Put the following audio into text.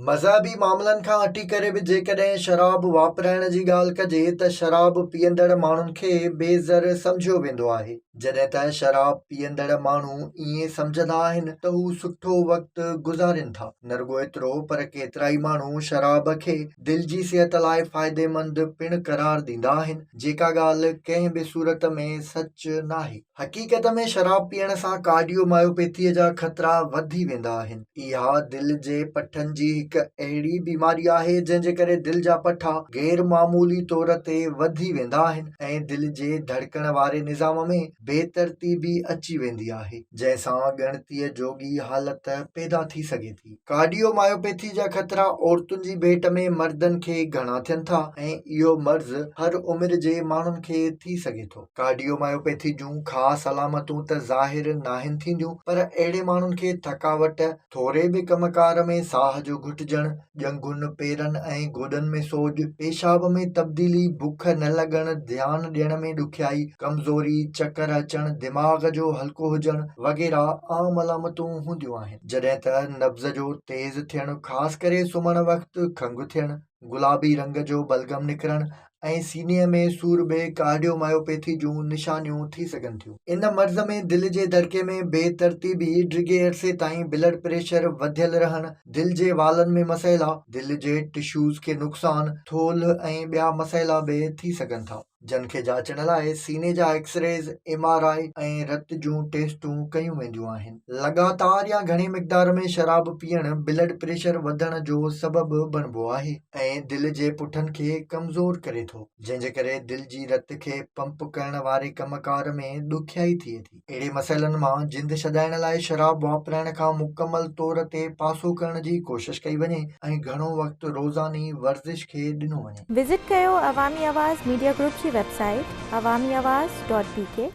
مذهبي معاملن کان هٽي ڪري به جيڪڏهن شراب واپرائڻ جي ڳالهه ڪجي ته شراب پيئندڙ ماڻهن کي بي زر سمجهيو ويندو آهي. جڏهن ته شراب پيئندڙ ماڻهو ائين سمجهندا آهن ته هو سٺو وقت گذارين ٿا. نه رڳو ايترو پر ڪيترائي ماڻهو شراب کي دل جي صحت لاء فائديمند پڻ قرار ڏيندا آهن، جيڪا ڳالهه ڪنهن به صورت ۾ سچ ناهي. حقيقت ۾ شراب پيئڻ سان ڪارڊيو مايوپيٿيء جا خطرا وڌي ويندا آهن. اها دل جي پٺن جي هڪ اهڙي بيماري آهي جنهن جي ڪري دل جا پٺا غير معمولي طور تي وڌي ويندا آهن ۽ دل جي ڌڙڪڻ واري نظام ۾ بي ترتيبي اچي ويندي آهي جنهن سان ڳڻتيء جوڳي حالت پيدا ٿي سگهي ٿي. ڪارڊيو مايوپيٿي جا خطرا عورتن جي ڀيٽ ۾ مردن کي گهڻا ٿين ٿا ۽ اهو مرض هر عمر جي ماڻهن کي ٿي سگهي ٿو. ڪارڊيو مايوپيٿي جون خاص علامتون ته ظاهر ناهن ٿينديون پر اهڙي ماڻهن کي ٿڪاوٽ، ٿوري به ڪم ڪار ۾ ساهه جو گهٽجڻ، ڄنگهن، پيرن ۽ گوڏن ۾ سوڄ، پيشاب ۾ تبديلي، بک نه لڳڻ، ڌيان ڏيڻ ۾ ڏکيائي، ڪمزوري، چڪر اچڻ، دماغ جو هلڪو هجڻ وغيره عام علامتون هونديون آهن. جڏهن ته نبض جو تيز ٿيڻ خاص ڪري سمهڻ وقت کنگهه ٿيڻ، گلابي رنگ جو بلغم نڪرڻ ۽ سيني ۾ سور به ڪارڊيومايوپيٿي جون نشانيون ٿي سگهن ٿيون. ان مرض ۾ دل جي ڌڙڪي ۾ بي ترتيبي، ڊگهي عرصي تائين بلڊ پريشر وڌيل رهڻ، دل جي والن ۾ مسئلا، دل جي ٽشوز کي نقصان، ٿولهه ۽ ٻيا مسئلا به ٿي سگهن ٿا. جن کي جاچڻ لاء سيني جا ايڪسريز، ايم آر I ۽ رت جون ٽيسٽون ڪيون وينديون آهن. لڳاتار يا گهڻي مقدار ۾ شراب پيئڻ بلڊ پريشر وڌڻ جو سبب بڻبو آهي ۽ دل جي پٺن کي ڪمزور ڪري ٿو، جنهن جي ڪري دل جي رت کي پمپ ڪرڻ واري ڪم ڪار ۾ ڏکيائي ٿئي ٿي. اهڙي مسئلن مان جند ڇڏائڻ لاء شراب واپرائڻ کان مڪمل طور تي پاسو ڪرڻ جي ڪوشش ڪئي وڃي ۽ گهڻو وقت روزاني ورزش کي ڏنو وڃي. وزٽ ڪيو عوامي آواز ميڊيا گروپ جي website Awami Awaz dot B K.